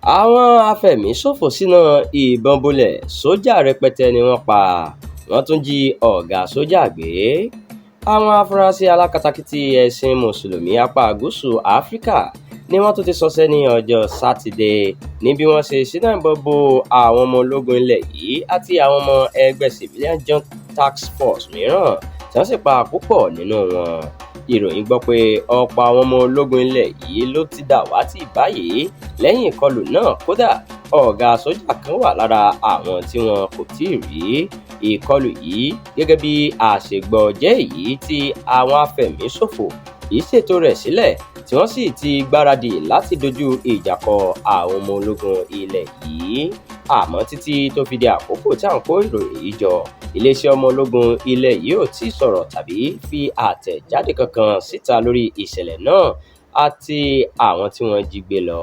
Àwọn afẹ̀míṣòfò ṣínà ìbọn bolẹ̀, sójà rẹpẹtẹ ni wọ́n pa, wọ́n tún jí ọ̀gá sójà gbé. Àwọn afurasí alákatakítí ẹ̀sìn Mùsùlùmí apá Gúúsù Áfíríkà ni wọ́n tún ti ṣọṣẹ́ ní ọjọ́ Sátidé ní bí wọ́n ṣe ṣínà ìbọn bo àwọn ọmọ ológun ilẹ̀ yìí àti àwọn ọmọ ẹgbẹ́ Civilian Joint Task Force mìíràn, tí wọ́n sì pa púpọ̀ nínú wọn. Ìròyìn gbọ́ pé ọ̀pọ̀ àwọn ọmọ ológun ilẹ̀ yìí ló ti dàwátì báyìí lẹ́yìn ìkọlù náà. Kódà, ọ̀gá sójà kan wà lára àwọn tí wọn kò tíì rí. Ìkọlù yìí, gẹ́gẹ́ bí a ṣe gbọ́, jẹ́ èyí tí àwọn afẹ̀míṣòfò yìí ṣètò rẹ̀ sílẹ̀, tí wọ́n sì ti gbáradì láti dojú ìjà kọ àwọn ọmọ ológun ilẹ̀ yìí. Àmọ́ títí tó fi di àkókò tí à ń kó ìròyìn yìí jọ, iléeṣẹ́ ọmọ ológun ilẹ̀ yìí ò tíì sọ̀rọ̀ tàbí fi àtẹ̀jáde kankan síta lórí ìṣẹ̀lẹ̀ náà àti àwọn tí wọ́n jí gbé lọ.